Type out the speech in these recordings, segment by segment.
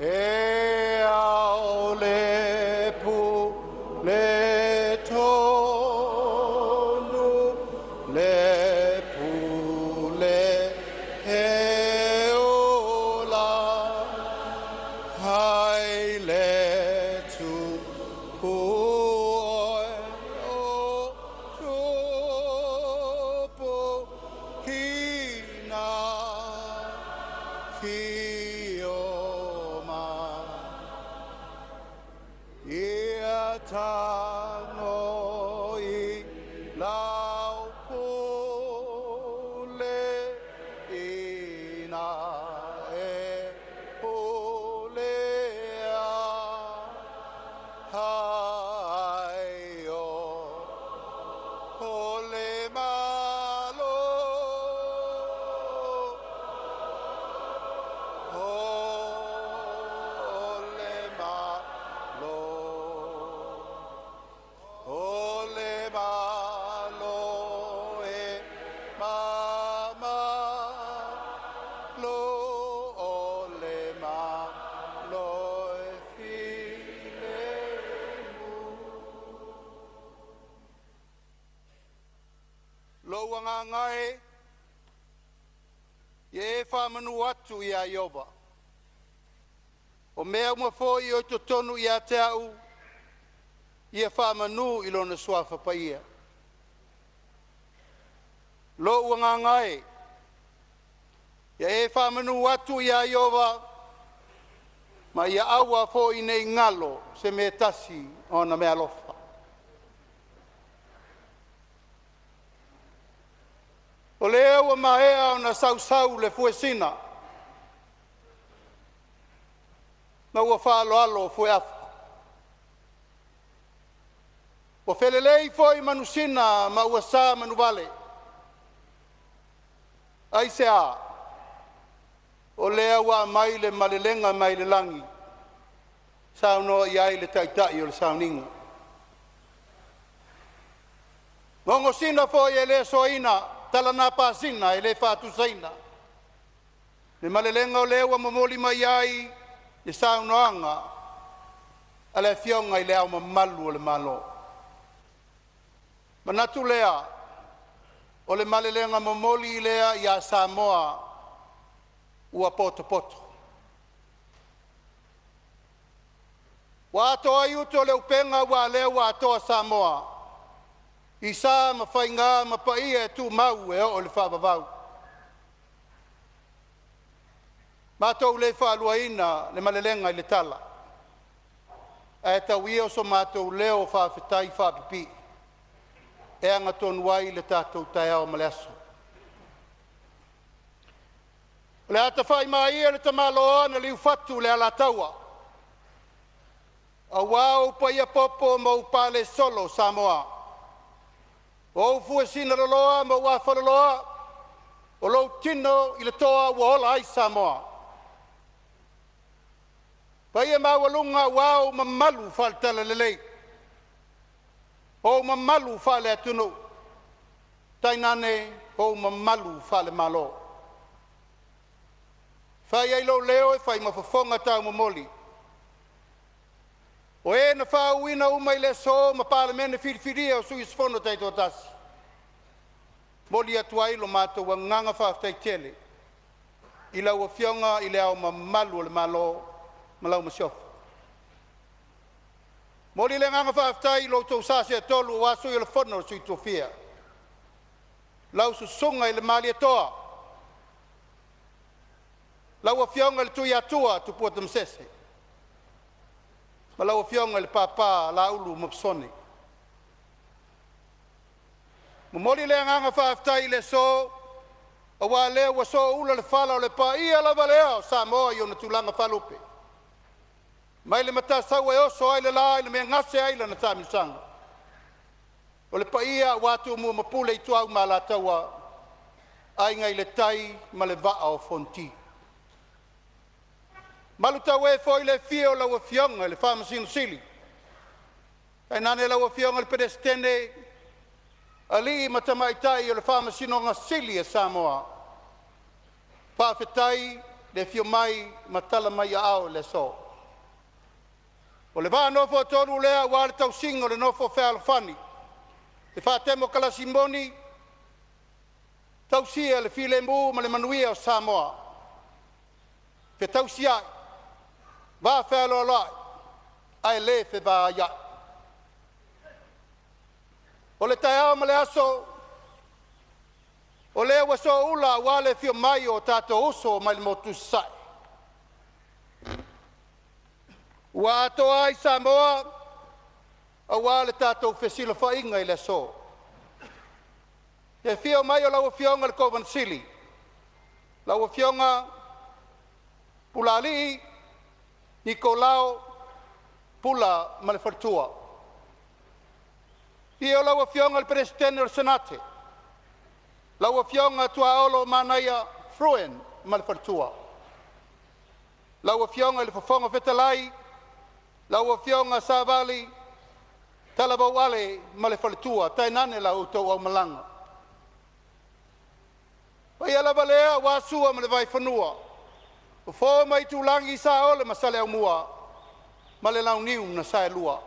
E ao le puletonu le pule e ola ai le tupu o tupu ina afio mai ia tago i lau pule ina e pule ai o o le malo o le malo o le malo e mamalo o le Malo e filemu. Lou agaga e, ia e faamanu atu ia Ieova, o mea uma foi o i totonu ia te au, ia faamanu i lona suafa paia. Lou agaga e, ia e faamanu atu ia Ieova, ma ia aua foi ne i galo se mea e tasi o ona meaalofa. O lea ua maea ona sausau le fuesina ma ua faaaloalo fueafa, ua felelei foi manusina ma ua sa manuvale. Aisea? O lea ua aumai le malelega mai le lagi, saunoa i ai le taitai o le sauniga. Gogosina foi e le soaina, talana pasina e le faatusaina le malelega o le ua momoli mai ai le saunoaga a le Afioga i Le Ao Mamalu o le Malo. Manatu lea o le malelega momoli lea ia Samoa ua potopoto. Ua atoa ai utu o le upega aua o lea ua atoa Samoa i sa ma faiga ma paia e tumau e oo i le faavavau. Matou le faaluaina le malelega i le tala, ae tau ia o so matou leo faafetai faapipii e agatonu ai le tatou taeao ma le aso. O le a tafaimaa ia le tamaloa na liufatu e le Alataua, aua ou paia popo ma ou palesolo Samoa, o ou fuesina loloa ma ou afaloloa, o lou tino i le toa ua ola ai Samoa. Paia maualuga aua ou mamalu faale-Talalelei, ou mamalu faale-atunuu, tainane ou mamalu faale-Malo. E fai ai lou leo e fai ma fofoga taumomoli o e na faauuina uma i le aso ma Palemene filifilia o sui usufono taitoatasi, e momoli atu ai lo matou agaga faafetai tele i lau Afioga i Le Ao Mamalu o le Malo ma lau Masiofo. Momoli le agaga faafetai i lo outou sa seetolu aua Sui o le Fono a Sui Tofia, lau Susuga i le Malietoa, lau Afioga i le Tuiatua Tupua Tamasese ma lau Afioga i le Papa Laulu ma Masone. Momoli le agaga faafetai i le aso, aua o lea ua sooula le fala o le paia lava lea o Samoa i ona tulaga faalupe, mai le Matasaua e oso ai le la i le mea e gase ai lana taamilosaga. O le paia aua Tumua ma Pule, Ituau ma Alataua, Aiga i le Tai ma le Vaa o Fonoti. Malutaue foi le afio o lau Afioga i le Faamasino Sili, tainane lau Afioga i le Peresetene, alii ma tamaitai o le Faamasinoga Sili a Samoa. Faafetai. le afio mai ma tala mai aao i le aso. O le vaa nofoatolu lea aua le tausiga o le nofo fealofani, le faatemokalasi moni, tausia le filemu ma le manuia o Samoa, fetausiai, va fealoaloai ae le fevaaiai. O le taeao ma le aso o lea ua sooula auā le afio mai o tatou uso mai le motu i Sasae, ua atoa ai Samoa auā le tatou fesilafaiga i le aso. Le afio mai o lau Afioga i le Kovana Sili, lau Afioga Pulaalii Nikolao Pula ma le faletua. Afio lau Afioga i le Peresetene o le Senate, lau Afioga Tuaolo Manaia Fruin ma le faletua. Lau Afioga i le Fofoga Fetalai, lau Afioga Savali Talavou Ale ma le faletua, tainane la outou aumalaga. O le paia lava lea aua Sua ma le Vaifanua, Fofo ma Aitulagi, Saole ma Saleaaumua ma le Launiu na Saelua,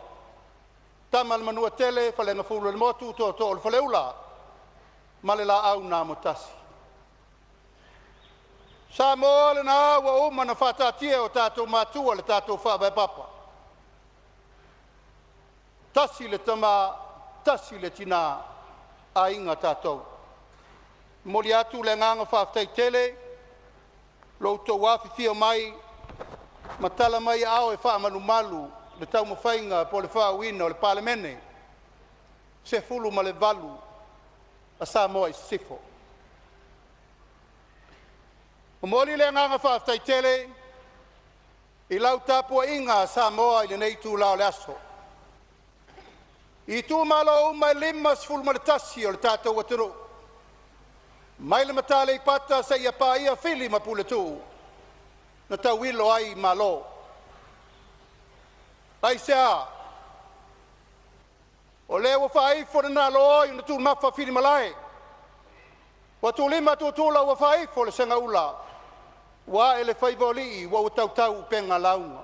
Tama a le Manuatele, Faleagafulu o le Motu, Tootoo o le Faleula ma le Laau na Amotasi. Samoa o lena ua uma ona faataatia e o tatou matua le tatou faavae papa, tasi le tama, tasi le tina, aiga tatou. E momoli atu le agaga faafetai tele lo outou afifio mai ma tala mai aao e faamalumalu le taumafaiga po o le faaooina o le Palemene 18 a Samoa i Sisifo. Momoli le agaga faafetai tele i lau tapuaiga Samoa i lenei itula o le aso. I itumalo uma e 51 o le tatou atunuu mai le Matã Aleipata seia paia Fili ma Puletuu na tauilo ai Malo. Aisea? O lea ua faaifo le naloa i ona tumafa filimalai, ua tuulima tutula ua faaifo le segaula, ua ae le faiva o alii ua tautau upega lauga.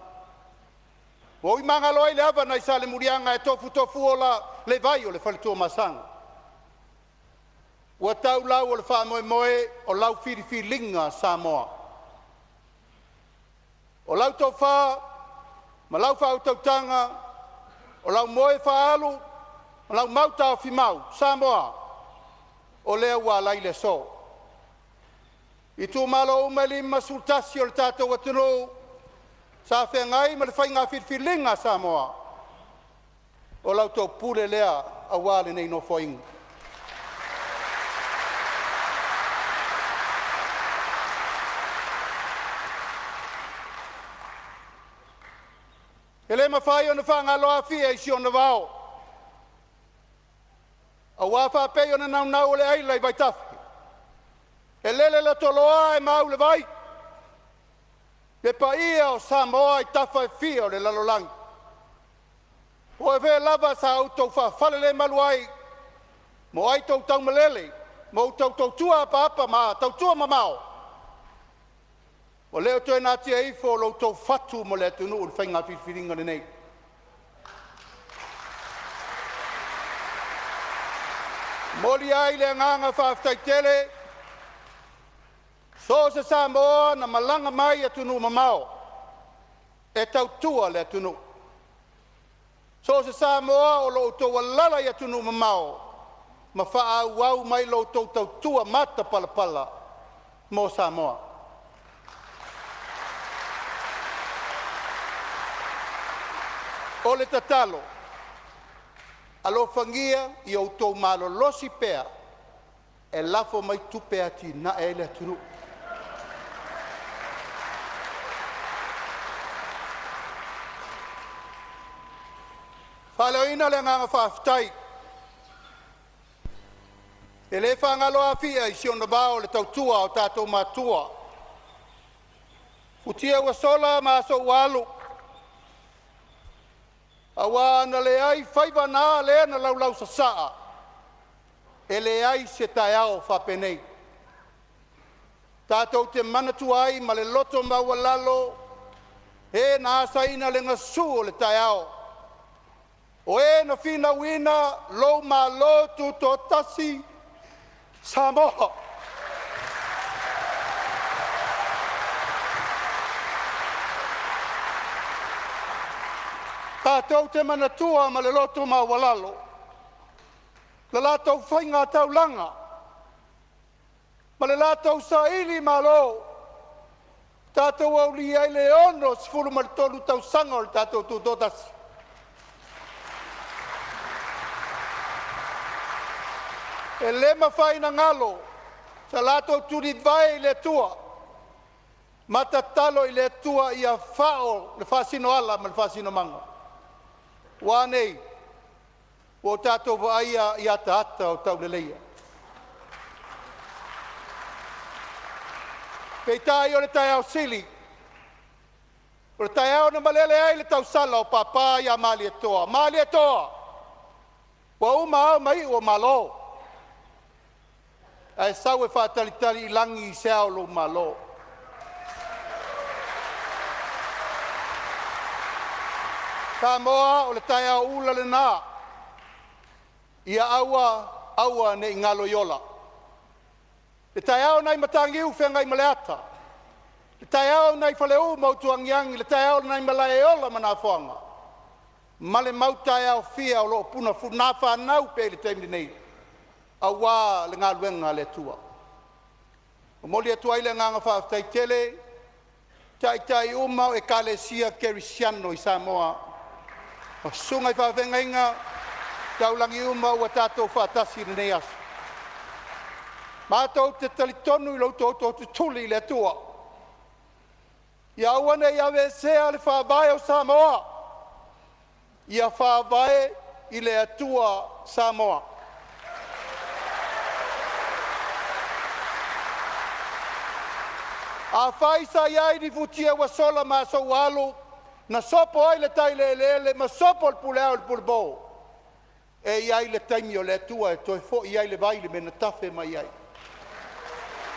Ua ui magalo ai le ava nai Salemuliaga e tofutofuola le vai o le fale Tuamasaga. Ua tau lau o le faamoemoe o lau filifiliga Samoa. O lau tofa ma lau faautautaga, o lau moe faaalu ma lau mau taofimau Samoa, o lea ua ala ai le aso. Itumalo uma e 51 o le tatou atunuu sa feagai ma le faiga filifiliga a Samoa, o la outou pule lea aua lenei Nofoaiga. E le mafai ona faagalo Afia i si ona vao, aua faapei ona naunau o le aila i vaitafe, e lele le toloa ae mau le vai, le paia o Samoa i tafa e fia o le lalolagi. Po o fea lava sa outou faafalelemalu ai ma o outou taumalele ma outou tautua apaapa ma tautua mamao, ua le o toe natia ifo lo outou fatu mo le atunuu i le faiga filifiliga lenei. E momoli ai le agaga faafetai tele, so o se Samoa na malaga mai i atunuu mamao e tautua le atunuu, so o se Samoa o lo o outou alaala i atunuu mamao ma faaauau mai la outou tautua matapalapala mo Samoa. O le tatalo, alofagia ia outou malolosi pea e lafo mai tupe e atinae ai le atunuu. E faaleoina le agaga faafetai, e le faagalo Afia i si ona vao i le tautua a o tatou matua, futia ua sola ma aso ua alu, aua a na leai faiva na lea na laulausasaa, e leai se taeao faapenei. Tatou te manatua ai ma le loto maualalo e na asaina le gasu o le taeao, o e na finauina lou Malo Tutoatasi, Samoa. Tatou te manatua ma le loto maualalo le latou faiga taulaga ma le latou sailimalo, tatou aulia ai le 63 tausaga o le tatou Tutoatasi. E le mafai ona galo sa latou tulivae i le Atua ma tatalo i le Atua ia fao le faasinoala ma le faasinomaga. Ua a nei? Ua tatou vaaia i ataata o tauleleia. Peitai o le taeao sili, o le taeao na malele ai le tausala o Papa ia Malietoa, Malietoa, ua uma ao ma iu o Malo, ae sau e faatalitali i lagi se ao o lou Malo. Samoa, o le taeao ula lena, ia aua aua ne i galo i ola. Le taeao nai Mataniu Feagaimaleata, le taeao nai Faleu ma Utuagiagi, le taeao nai Malaeola ma Nafoaga ma le mau taeao fia o loo puna fanau pea i le taimi nei aua le galuega a le Atua. E momoli atu ai le agaga faafetai tele i taitai uma o Ekalesia Kerisiano i Samoa, o susuga i faafeagaiga taulagi uma ua tatou faatasi i lenei aso. Matou te talitonu i lo outou tootutuli i le Atua, ia aua ne i aveesea le Faavae o Samoa, ia faavae i le Atua Samoa. Afai sa i ai ni futia ua sola ma aso ua alu na sopo ai le tai i le eleele ma sopo le puleao i le pulepo, e i ai le taimi o le Atua e toe foi ai le vai i le mea na tafe mai ai.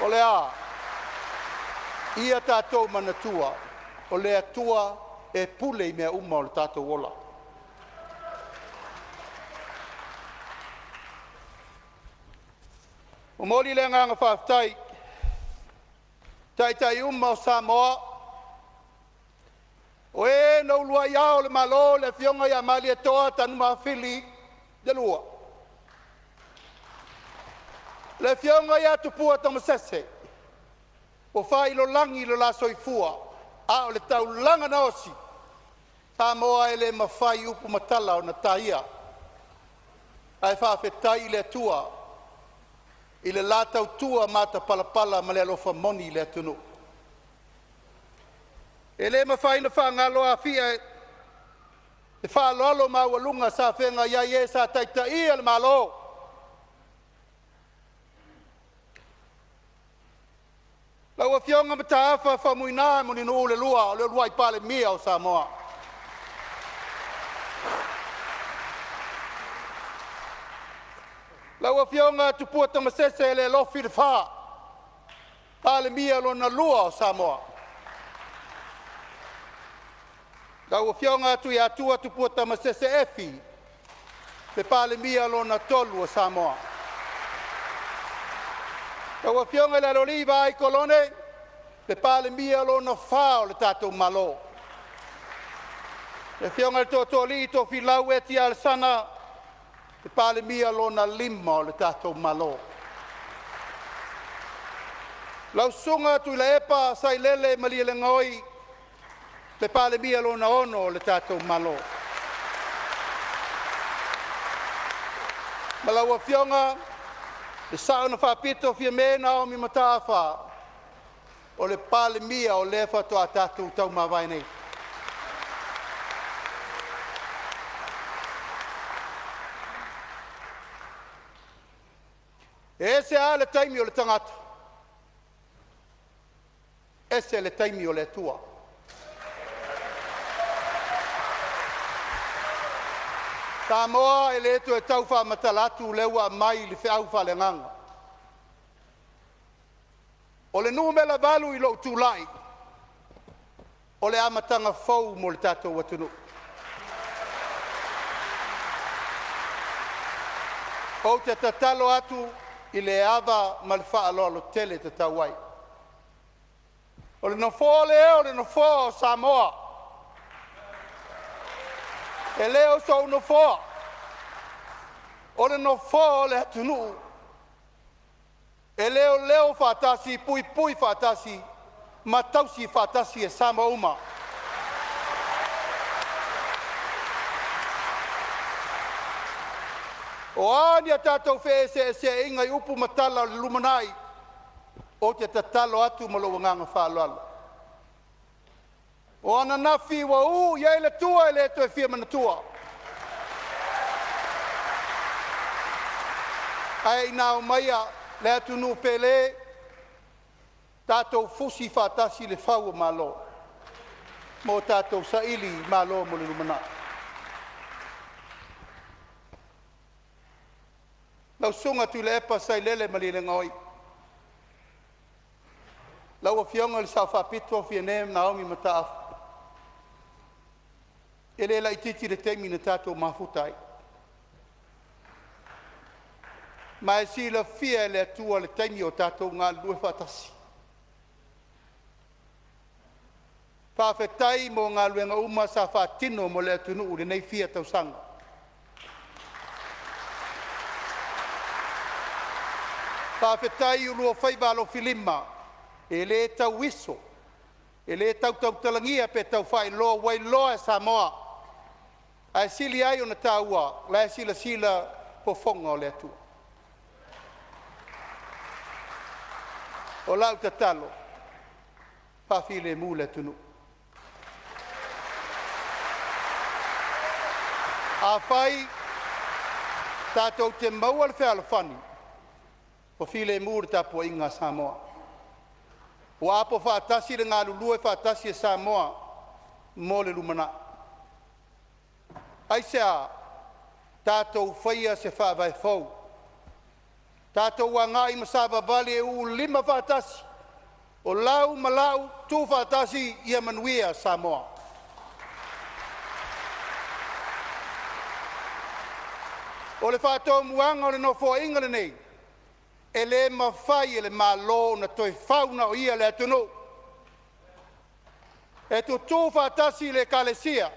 O le a? Ia tatou manatua, o le Atua e pule i mea uma o le tatou ola. Momoli le agaga faafetai i taitai uma o Samoa o e na uluai ao o le Malo, le Afioga ia Malietoa Tanumafili II, le Afioga ia Tupua Tamasese ua failolagi lo la soifua a o le taulaga na osi, Samoa e le mafai upu ma tala ona taia, ae faafetai i le Atua i le la tautua matapalapala ma le alofa moni i le atunuu. E le mafai ona faagalo Afia e faaaloalo maualuga sa feagai ai e sa taitaia le Malo. Lau Afioga Mataafa Faumuina Mulinuu II o le uluai Palemia o Samoa. Lau Afioga Tupua Tamasese Lealofi Lefa, Palemia lona lua o Samoa. Lau Afioga Tuiatua Tupua Tamasese Efi, le Palemia lona tolu o Samoa. Lau Afioga i le Aloalii Vaai Kolone, le Palemia lona fa o le tatou Malo. Le Afioga i le Tootooalii Tofilau Eti Alesana, le Palemia lona lima o le tatou Malo. Lau Susuga Tuilaepa Sailele Malielegaoi, le Palemia lona ono o le tatou Malo. Ma lau Afioga le Sao na Faapito Fiame Naomi Mataafa, o le Palemia o lea faatoa tatou taumavae nei. E ese lava le taimi o le tagata, ese le taimi o le Atua. Samoa e le toe tau faamatala atu, o lea ua aumai le feau faaleagaga. O le numera 8 i lou tulai, o le amataga fou mo le tatou atunuu. Ou te tatalo atu i le ava ma le faaaloalo tele e tatau ai. O le nofoa lea o le nofoa o Samoa. E le o sou nofoa, o le nofoa o le atunuu e leoleo faatasi, puipui faatasi ma tausi faatasi e Samoa uma. O a ni a tatou feeseeseaiga i upu ma tala o le lumanai, ou te tatalo atu ma lou agaga faaaloalo. O ananafi ua uu i ai le tua e le toe fia manatua. Ae ina aumaia le atunuu pele, tatou fusi faatasi le fau o Malo ma o tatou saili malo mo le lumanai. Lau Susuga Tuilaepa Sailele Malielegaoi, lau Afioga i le Sao Faapito Fiame Naomi Mataafa, e le laitiiti le taimi na tatou mafuta ai, ma e silafia e le Atua le taimi o tatou galulue faatasi. Faafetai mo galuega uma sa faatino mo le atunuu i lenei fia tausaga. Faafetai i oulua faiva alofilima, e le tauiso, e le tau tautalagia pe tau faailoa, ua iloa e Samoa, ae sili ai ona taua o la e silasila fofoga o le Atua. O lau tatalo, faafilemu le atunuu. Afai tatou te maua le fealofani, ua filemu le tapuaiga a Samoa, ua apo faatasi le galulue faatasi a Samoa mo le lumanai. Aisea? Tatou faia se faavae fou, tatou agai ma savavali e uu lima faatasi, o lau ma lau, tu faatasi, ia manuia Samoa. O le faatomuaga o le Nofoaiga lenei, e le mafai e le Malo ona toe fau na o ia le atunuu. E tutu faatasi le Ekalesia,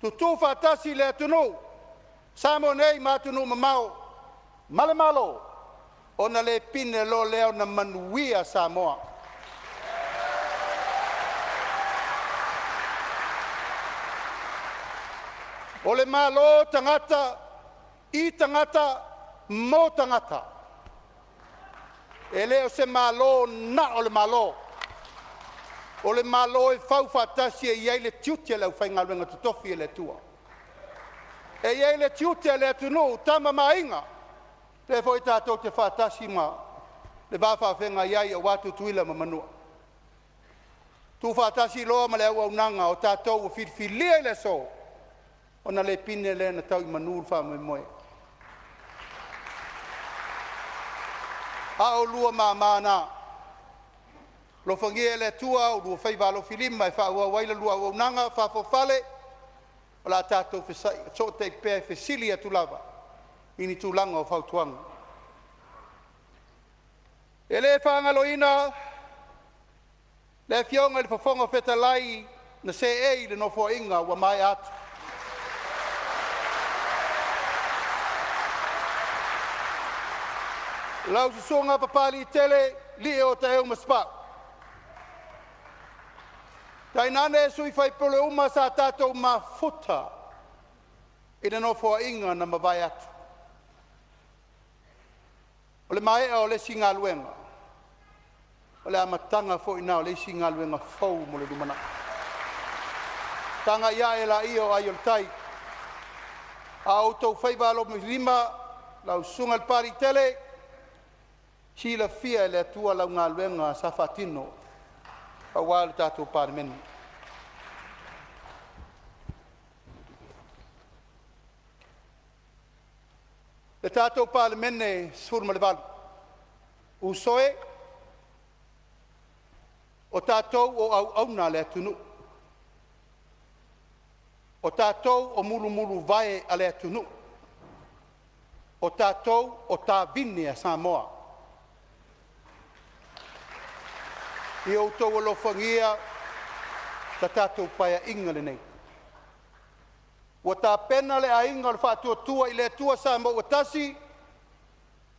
tutu faatasi le atunuu, Samoa nei ma atunuu mamao ma le Malo, ona le pine loa lea ona manuia Samoa. O le Malo tagata i tagata mo tagata. E le o se Malo na o le Malo. O le Malo e fau faatasi e i ai le tiute o le aufaigaluega totofi a le Atua. E i ai le tiute o le atunuu, Tama ma Aiga, lea foi tatou te faatasi ma le va faafeagai ai aua Tutuila ma Manua. Tuufaatasi loa ma le auaunaga o tatou ua filifilia i le aso, ona le pine lea ona tau i manu le faamoemoe. A o oulua mama na, alofagia e le Atua oulua faiva alofilima e faaauau ai la oulua auaunaga faafoafale, o le a tatou fesootai pea e fesili atu lava i ni tulaga o fautuaga. E le faagaloina le Afioga i le Fofoga Fetalai na seei i le Nofoaiga ua maea atu. Lau Susuga Papaliitele Lio Taeu Masepau, tainane sui usufono uma sa tatou mafuta i le Nofoaiga na mavae atu. O le maea o le isi galuega, o le amataga foi lena o le isi galuega fou mo le lumanai. Tagai ae laia o ai o le tai. A o outou faiva alofilima, lau Susuga i le Papaliitele, silafia e le Atua lau galuega sa faatino aua le tatou Palemene. Le tatou Palemene 18, uso e, O tatou o auauna a le atunuu. O tatou o mulumuluvae a le atunuu. O tatou o tavine a Samoa. Ia outou alofagia le tatou Paeaiga lenei. Ua tapena le aiga o le Faatuatua i le Atua Samoa ua tasi,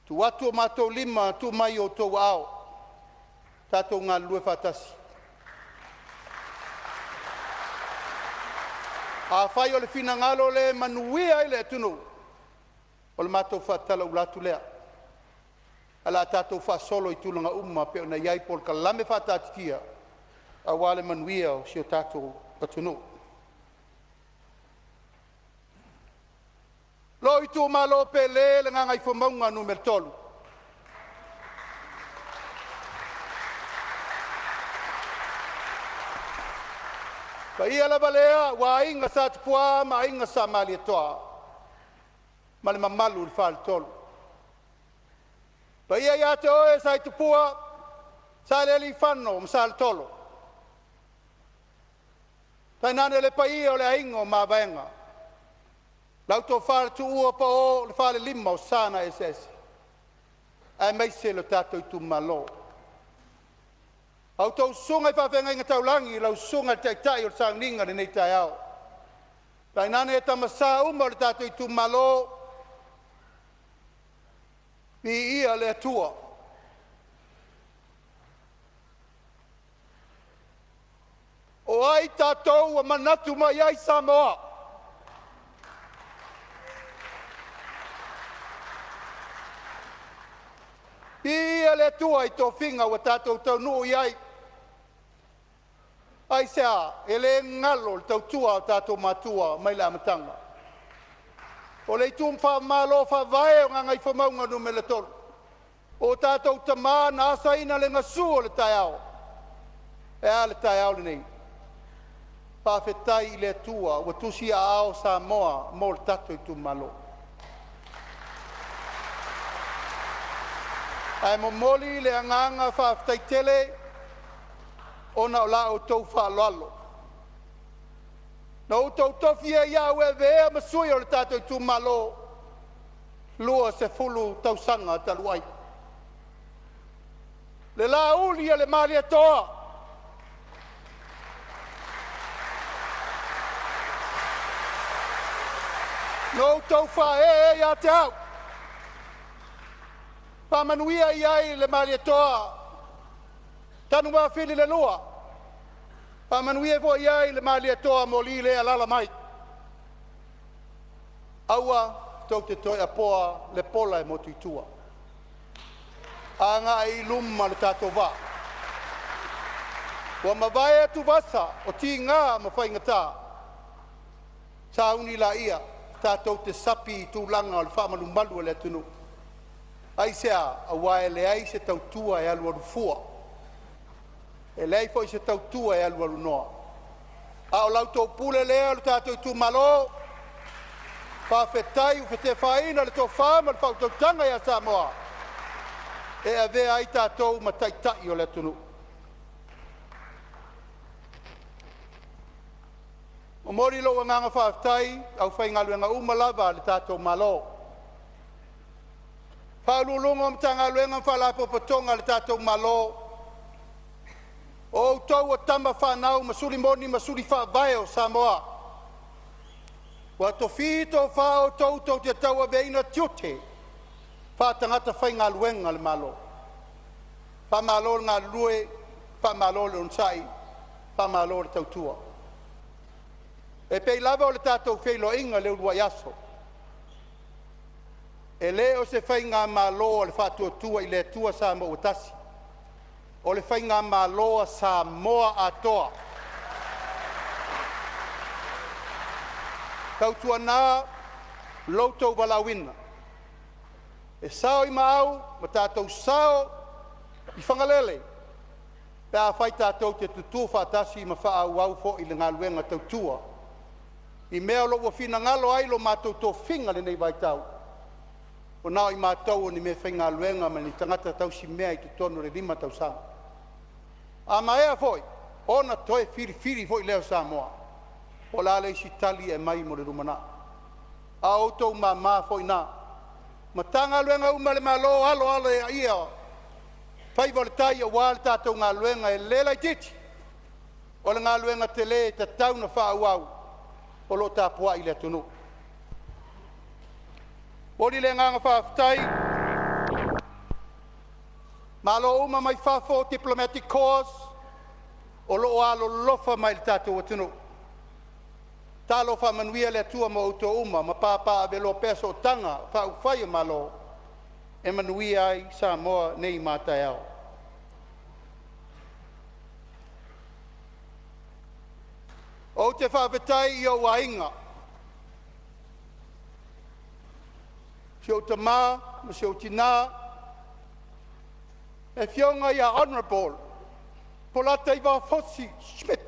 tuu atu o matou lima, tuu mai i outou aao, tatou galulue faatasi. Afai o le finagalo lea e manuia ai le atunuu, o le matou faatalaula atu lea, ae o le a tatou faasolo i tulaga uma pei ona i ai polokalame faataatitia aua le manuia o si o tatou atunuu. Lou itumalo pele le Gagaifomauga Nu.3, paia lava lea aua Aiga Sa Tupua ma Aiga Sa Malietoa ma le mamalu i le Faletolu. Paia ia te oe Sa Tupua, Salealiifano ma Saletolo, tainane le paia o le aiga o Mavaega, lau tofa le Tuua po o le Falelima o Sa na Eseese, aemaise le tatou itumalo. A outou susuga i faafeagaiga taulagi, lau susuga i le taitai o le sauniga i lenei taeao, tainane tama sa uma o le tatou itumalo, viia le Atua. O ai tatou ua manatu mai ai Samoa? Viia le Atua i tofiga ua tatou taunuu i ai. Aisea? E le galo le tautua a o tatou matua mai le amataga. O le itu faamalo faavae o Gagaifomauga Nu.3, o tatou tama na asaina le gasu o le taeao. E a le taeao lenei? Faafetai i le Atua ua tusiaao Samoa mo le tatou itumalo. Ae momoli le agaga faafetai tele ona o la outou faaaloalo. Na outou tofi ai au e avea ma sui o le tatou itumalo 20 tausaga talu ai. Le lauli a le Malietoa, na outou faaee ia te au, faamanuia i ai le Malietoa Tanuvafili le lua, faamanuia foi i ai le Malietoa Moli lea e alaala mai. Aua tou te toe apoa le pola e motu i tua, agai i luma le tatou vaa. Ua mavae atuvasa o tiga ma faigata, sauni laia tatou te sapi i tulaga o le faamalumalu a le atunuu. Aisea? Aua e leai se tautua e alualu fua, e leai foi se tautua e alualu noa. A o la outou pule lea le tatou itumalo, faafetai ua fetefaaina le tofa ma le faautautaga ia Samoa e avea ai tatou ma taitai o le atunuu. Momoli lou agaga faafetai i aufaigaluega uma lava a le tatou Malo, Ofisa Sili o Pulega o Matagaluega ma Faalapotopotoga a le tatou Malo, o outou o tama fanau ma suli moni ma suli faavae o Samoa. Ua tofi tofa outou tou te tauaveina tiute faa-tagata faigaluega a le Malo. Faamalo le galulue, faamalo le onosai, faamalo le tautua. E pei lava ona tatou feiloaiga i le uluai aso, e le o se faigamalo a le Faatuatua i le Atua Samoa ua Tasi, o le faigamalo a Samoa atoa. Tautuana lo outou valaauina, e sao i Maau ma tatou sao i Fagalele pe afai tatou te tutu faatasi ma faaauau foi le galuega tautua i mea o lo o ua finagalo ai lo matou tofiga i lenei vaitau, ua na o i matou o ni meafaigaluega ma ni tagata tausimea i totonu o le 5 tausaga. A maea foi ona toe filifili foi lea o Samoa. Po o le a le isi tali e aumai mo le lumanai. A o outou mama foi na. Matagaluega uma a le Malo, alo alo ia faiva o le tai aua le tatou galuega e le laitiiti, o le galuega tele e tatau ona faaauau o lo o tapuai le atunuu. Momoli le agaga faafetai Malo uma mai fafo, diplomatic corps o lo o alolofa mai i le tatou atunuu. Talo faamanuia le Atua ma outou uma ma papaaveloa pea sootaga faaupufai o Malo e manuia ai Samoa nei ma a taeao. Ou te faafetai i ou aiga, si ou tama ma si ou tina, le afioga ia Honourable Bolataivao Fosi Schmidt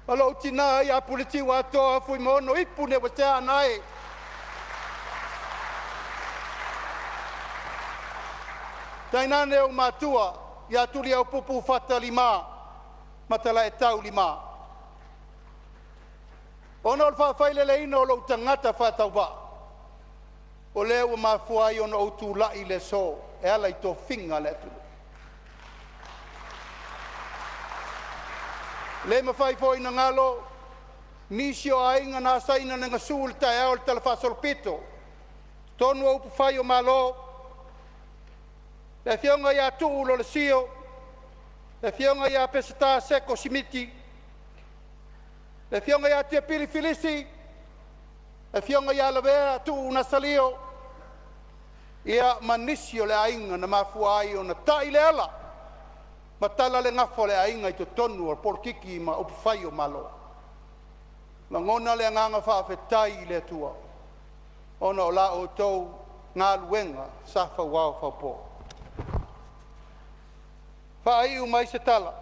ma lou tina ia Puletiuatoa Fuimaono Ipu Leuatea Anae. Tainane ou matua ia Tuliaupupu Fata Lima ma Talaetau Lima. Ona o le faafaileleina o lou tagata faatauvaa, o lea ua mafua ai ona ou tulai i le aso e ala i tofiga a le atunuu. E le mafai foi ona galo nisi o aiga na asaina le gasu i le taeao o le talafaasolopito i totonu o upufai o Malo, le afioga ia Tuu Lolesio, le afioga ia Peseta Seko Simiti, le afioga ia Tiapili Filisi, le afioga ia Lavea Tuu Nasalio, ia ma nisi o le aiga na mafua ai ona tai le ala ma tala le gafa o le aiga i totonu o polokiki ma upufai o Malo. Lagona le agaga faafetai i le Atua ona o la outou galuega sa fauao faupo. Faaiu mai se tala,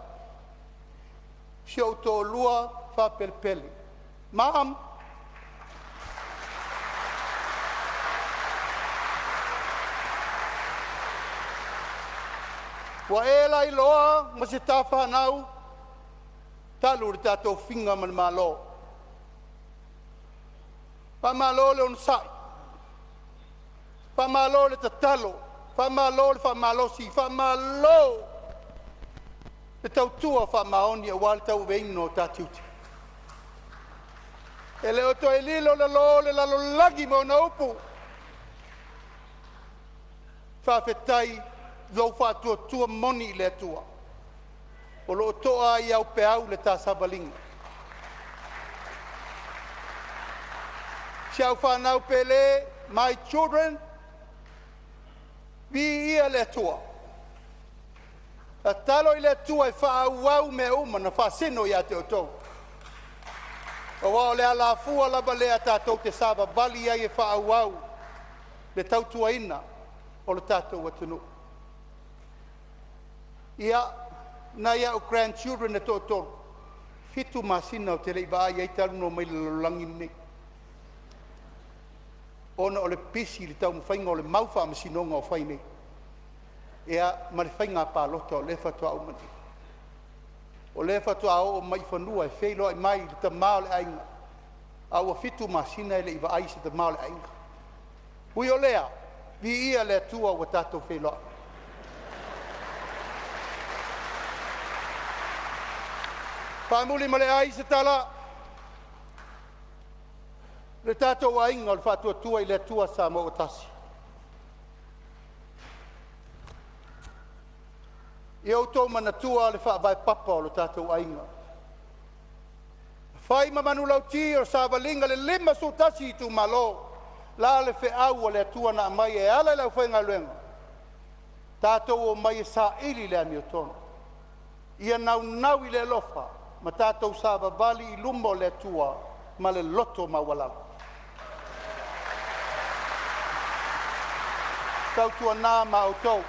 si ou toalua faapelepele, mom, ua e lailoa ma se ta fanau talu le ta tofiga ma le Malo. Faamalo le onosai, faamalo le tatalo, faamalo le faamalosi, faamalo le tautua faamaoni aua le tauaveina o ta tiute. E le o toe lilo lalo le lalolagi ma ona upu. Faafetai i lou faatuatua moni i le Atua o lo o toa ai au peau i le ta savaliga. Si au fanau pele, my children, viia le Atua. Tatalo i le Atua e faaauau mea uma na faasino ia te outou, aua o le alafua lava lea tatou te savavali ai e faaauau le tautuaina o le tatou atunuu. Ia, nai a'u grandchildren e toatolu, 7 masina ou te le i vaai i ai talu ona omai i le lalolagi lenei ona o le pisi i le taumafaiga o le mau faamasinoga o fai nei, ia ma le faiga palota o lea faatoa uma nei. O lea faatoa oo mai i fanua e feiloai mai i le tama o le aiga, a ua 7 masina e le i vaai i se tama o le aiga. Ui o lea, viia le Atua ua tatou feiloai. Faamuli ma le ai se tala, le tatou aiga o le Faatuatua i le Atua Samoa ua Tasi, ia outou manatua le faavae papa o le tatou aiga, na fai ma manulauti o le savaliga i le 51 itumalo. O le a le feau a le Atua na aumai e ala i le aufaigaluega? Tatou omai e saili le amiotonu, ia naunau i le alofa ma tatou savavali i luma o le Atua ma le loto maualalo. Tautuana ma outou,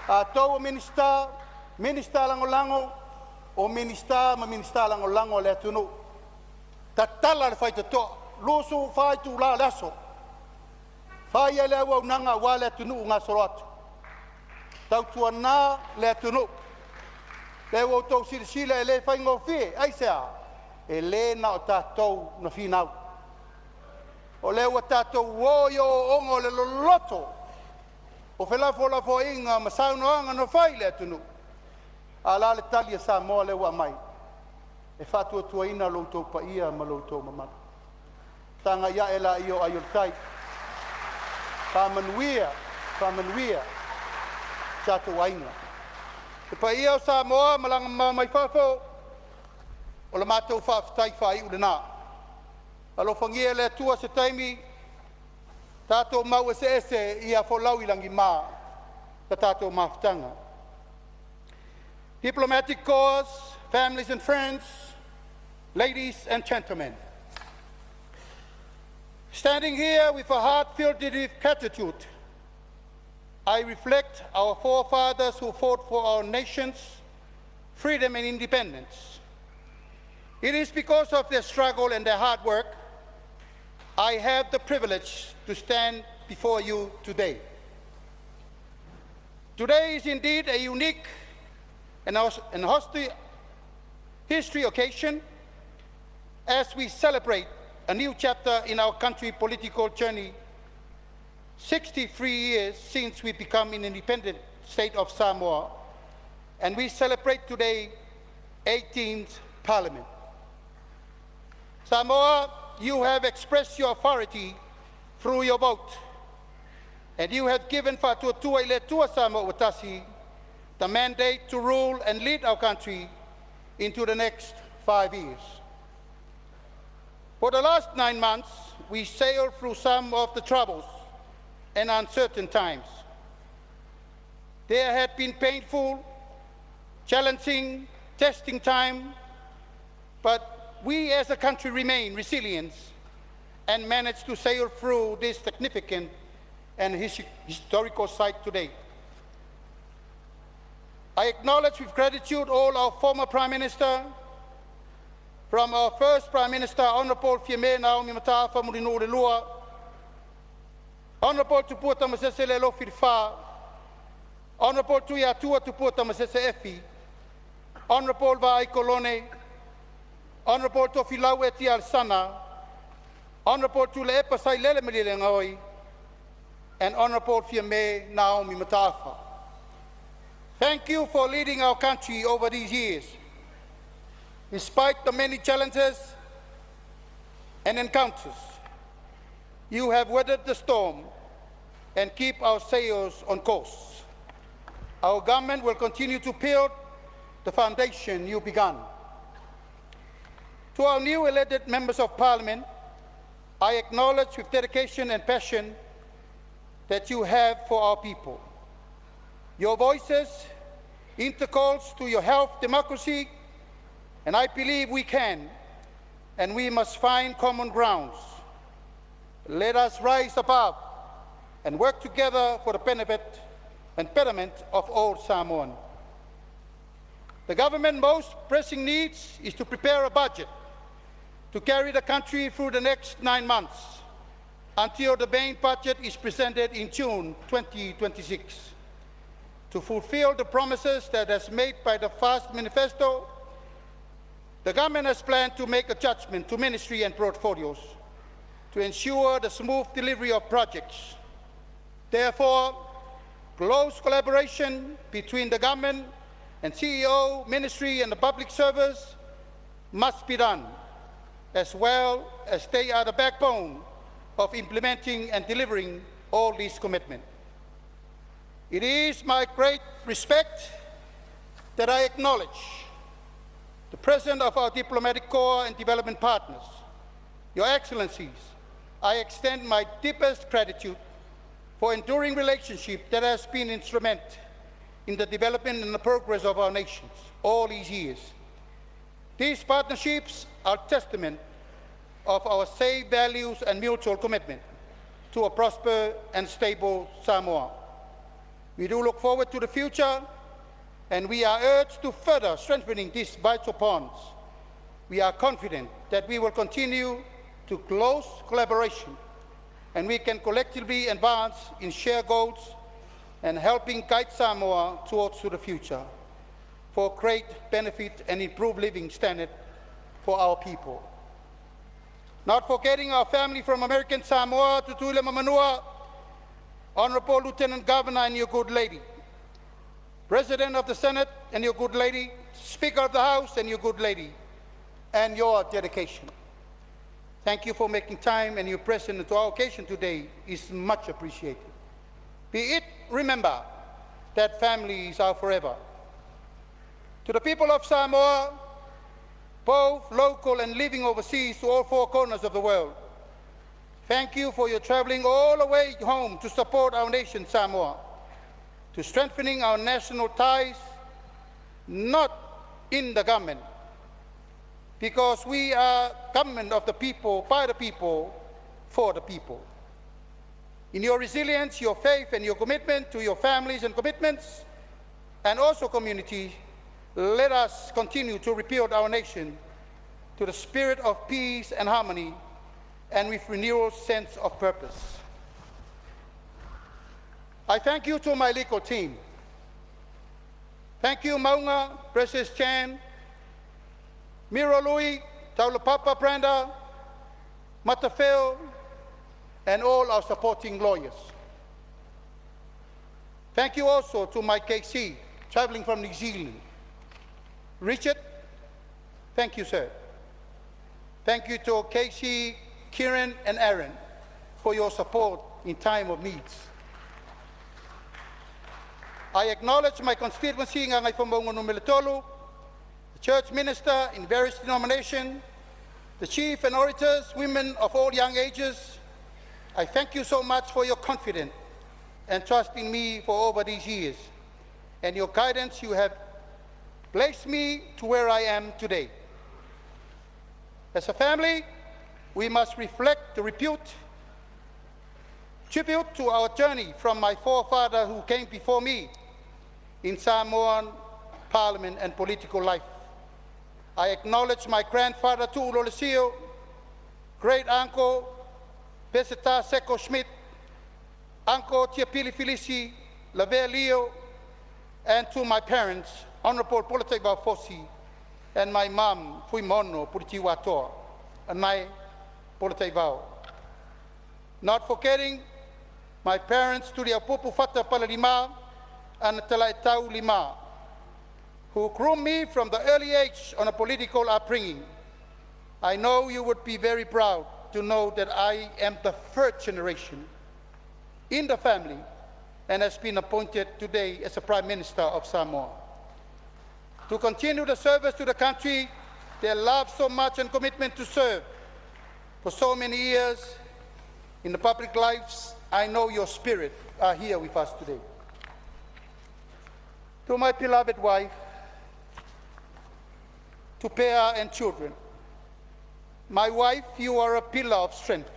atou o Minisita, Minisita Lagolago, o Minisita ma Minisita Lagolago a le atunuu, tatala le faitotoa 24 itula o le aso, fai ai le auaunaga aua le atunuu gasolo atu. Tautuana le atunuu, lea ua outou silasila e le faigofie. Aisea? E le na o tatou na finau, o lea ua tatou o i ooooga o le loloto o felafolafoaiga ma saunoaga na fai i le atunuu. A o le a le tali a Samoa lea ua aumai? E faatuatuaina lo outou paia ma lo outou mamalu. Tagai ae laia o ai o le tai, faamanuia, faamanuia i tatou aiga. Le paia o Samoa ma malaga mamao mai fafo, o le matou faafetai faaiu lena. Alofagia e le Atua se taimi tatou mau eseese, ia folau i lagima le tatou mafutaga. Diplomatic Corps, families and friends, ladies and gentlemen. Standing here with a heart filled with gratitude, I reflect our forefathers who fought for our nation's freedom and independence. It is because of their struggle and their hard work I have the privilege to stand before you today. Today is indeed a unique and history occasion as we celebrate a new chapter in our country political journey, 63 years since we become an independent state of Samoa, and we celebrate today 18th Parliament. Samoa, you have expressed your authority through your vote, and you have given Faatuatua i le Atua Samoa ua tasi the mandate to rule and lead our country into the next 5 years. For the last 9 months, we sailed through some of the troubles and uncertain times. There had been painful, challenging, testing time, but we as a country remain resilient and managed to sail through this significant and historical site today. I acknowledge with gratitude all our former Prime Minister, from our first Prime Minister, Honorable Fiame Naomi Mataafa Mulinuu II, Honorable Tupua Tamasese Lealofi Lefa, Honorable Tuiatua Tupua Tamasese Efi, Honorable Vaai Kolone, Honorable Tofilau Eti Alesana, Honorable Tuilaepa Sailele Malielegaoi, and Honorable Fiame Naomi Mataafa. Thank you for leading our country over these years. Despite the many challenges and encounters, you have weathered the storm and keep our sails on course. Our government will continue to build the foundation you began. To our new elected members of parliament, I acknowledge with dedication and passion that you have for our people. Your voices intercalls to your health democracy, and I believe we can and we must find common grounds. Let us rise above and work together for the benefit and betterment of all Samoan. The government's most pressing needs is to prepare a budget to carry the country through the next 9 months until the main budget is presented in June 2026. To fulfill the promises that has made by the FAST Manifesto, the government has planned to make adjustment to ministry and portfolios to ensure the smooth delivery of projects. Therefore, close collaboration between the government and CEO, ministry and the public service must be done, as well as they are the backbone of implementing and delivering all these commitments. It is my great respect that I acknowledge the presence of our diplomatic corps and development partners. Your Excellencies, I extend my deepest gratitude for enduring relationship that has been instrumental in the development and the progress of our nations all these years. These partnerships are testament of our shared values and mutual commitment to a prosperous and stable Samoa. We do look forward to the future, and we are urged to further strengthening these vital bonds. We are confident that we will continue to close collaboration and we can collectively advance in shared goals and helping guide Samoa towards to the future for great benefit and improved living standard for our people. Not forgetting our family from American Samoa, Tutuila ma Manua, Honorable Lieutenant Governor and your good lady, President of the Senate and your good lady, Speaker of the House and your good lady, and your dedication. Thank you for making time, and your presence to our occasion today is much appreciated. Be it remember that families are forever. To the people of Samoa, both local and living overseas to all four corners of the world, thank you for your traveling all the way home to support our nation, Samoa, to strengthening our national ties, not in the government, because we are government of the people, by the people, for the people. In your resilience, your faith, and your commitment to your families and commitments, and also community, let us continue to rebuild our nation to the spirit of peace and harmony and with renewal sense of purpose. I thank you to my legal team. Thank you, Maunga, Precious Chan, Miro Louis, Taulapapa Branda, Matafeo, and all our supporting lawyers. Thank you also to my KC, traveling from New Zealand. Richard, thank you, sir. Thank you to Casey, Kieran, and Aaron for your support in time of needs. I acknowledge my constituency, Gagaifomauga Nu.3, the church minister in various denominations, the chief and orators, women of all young ages. I thank you so much for your confidence and trust in me for over these years, and your guidance you have placed me to where I am today. As a family, we must reflect the repute, tribute to our journey from my forefather who came before me in Samoan parliament and political life. I acknowledge my grandfather Tu'u Lolesio, great uncle Peseta Seko Schmidt, Uncle Tiapili Filisi, Lavea Leo, and to my parents, Honorable Polataivao Fosi, and my mom, Fuimaono Puritiuatoa, Anae Polataivao. Not forgetting my parents, Tuliaupupu Fata Palalima and Talaitau Lima, who groomed me from the early age on a political upbringing. I know you would be very proud to know that I am the third generation in the family and has been appointed today as a Prime Minister of Samoa. To continue the service to the country they love so much and commitment to serve for so many years in the public lives, I know your spirit are here with us today. To my beloved wife, to Pea and children, my wife, you are a pillar of strength,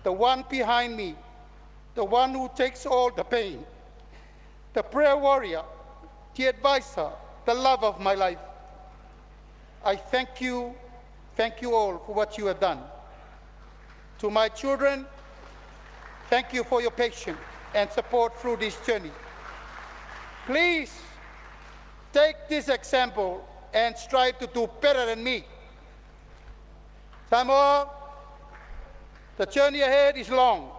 the one behind me, the one who takes all the pain, the prayer warrior, the advisor, the love of my life. I thank you all for what you have done. To my children, thank you for your patience and support through this journey. Please take this example and strive to do better than me. Samoa, the journey ahead is long,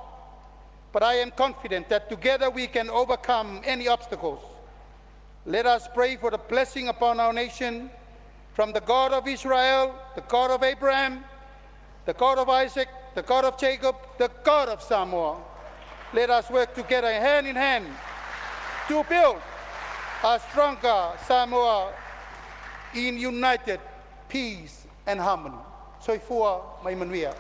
but I am confident that together we can overcome any obstacles. Let us pray for the blessing upon our nation from the God of Israel, the God of Abraham, the God of Isaac, the God of Jacob, the God of Samoa. Let us work together hand in hand to build a stronger Samoa in united peace and harmony. Soifua ma ia manuia.